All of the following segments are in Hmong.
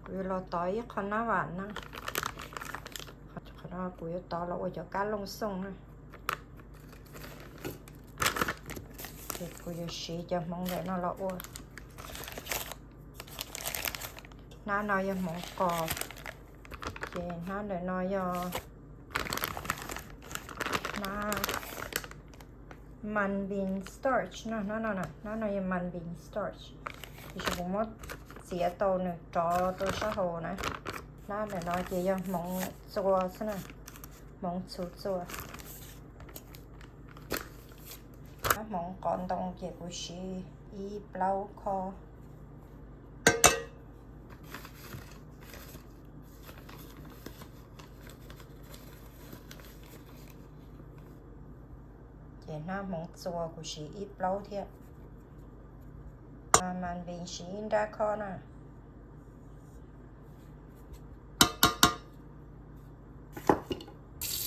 Kuv yuav los tov ib qho nab vam na. Qhov no kuv yuav tov los ua cov kab looj xooj na. Ces kuv yuav siv cov hmoov ntawm no los ua. Hnab no yog hmoov qos, ces hnab ntawm no yog hnab mung bean starch no, hnab no, hnab no yog mung bean starch. Tiam sis kuv muab txiav tau nws rov rau sab hauv na. Hnab ntawm no ces yog hmoov txua xwb na, hmoov txhuv txua. Hnab hmoov qos ntoo ces kuv siv ib plaub khob. Ces hnab hmoov txua kuv siv ib plaub thiab. Mung bean siv ib nrab khob na.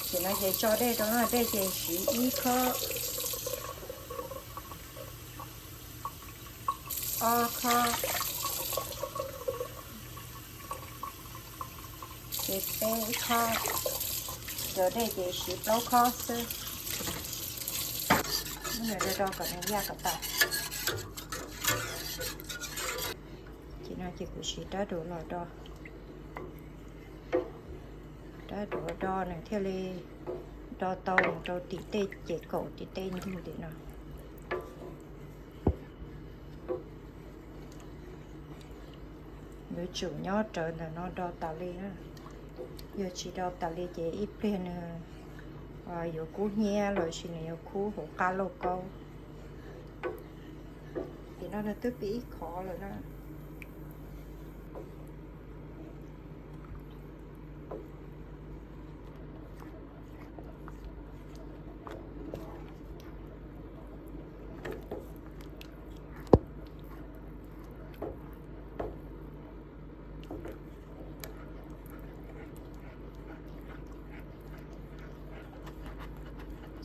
Ces no ces tso dej rau na, dej ces siv ib khob, ob khob, ces peb khob. Cov dej ces siv plaub khob xwb. Muab nws do do kom nws yaj kom tas. Ces no ces kuv siv rab duav los do. Rab duav do nws thiaj li do tau mus rau tim tej ces kaum tim tej ntug tim no. Yuav tsum nyob rawv ntawm no do tas li na. Yog tsis do tas li ces ib pliag nws yuav kub hnyiab los sis nws yuav kub hauv qab lauj kaub. Tim no nws twb pib ib khov lawm na.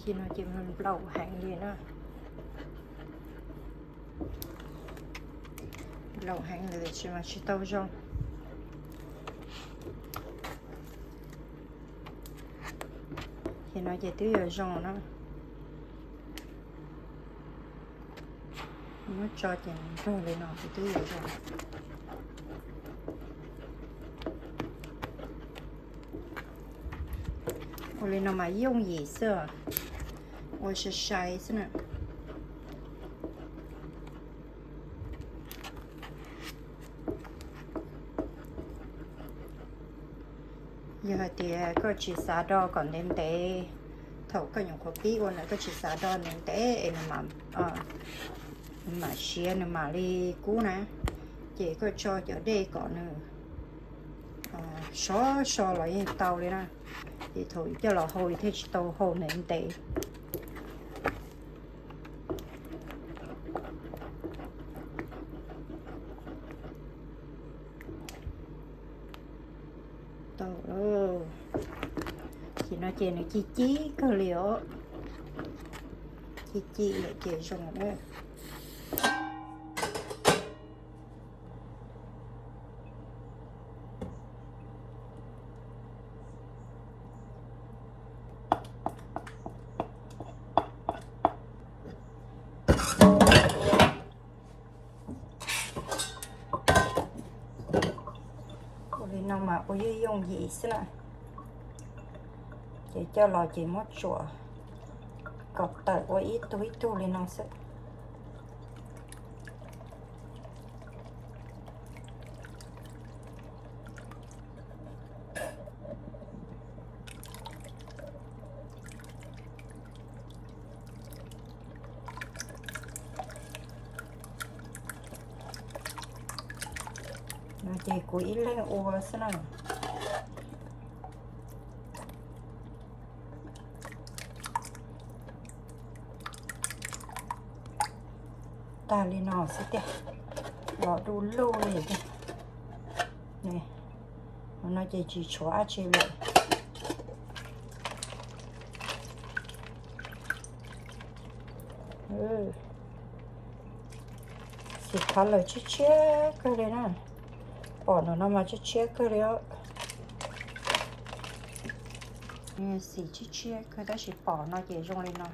Ces no ces nplaum heev li na. Nplaum heev li tsis mas tsis tau zoo. Ces no ces twb yuav zoo na. Muab tso ces nrog li no ces twb yuav zoo. Ua li no mas yooj yim xwb, ua sai sai xwb na. Yog hais tias koj tsis xav do kom ntev ntev, thaum koj nyuam qhuav pib ua ntawd koj tsis xav do ntev ntev es nws mam, nws mam siav nws mam li kub na, ces koj tso cov dej kom nws sov so los yeej tau li na. Ces thaum coj los hau thiaj tsis tau hau ntev ntev. Tau, ces no ces nws ci ci kawg li os. Ci ci lawm ces zoo na. Ua li no mas ua yooj yooj yim xwb na. Ces coj los ces muab tsuam kom tawm ua ib tug ib tug li no xwb. No ces kuv ib leeg ua xwb na. Tag li no xwb tiag, los du lug li tiag. Hauv no ces tsis tshuav dab tsi lawm. Xim khav lawm tshiab tshiab kawg li na. Pom ntawm no mas tshiab tshiab kawg li. Xim tshiab tshiab kawg tab sis pom no ces zoo li no.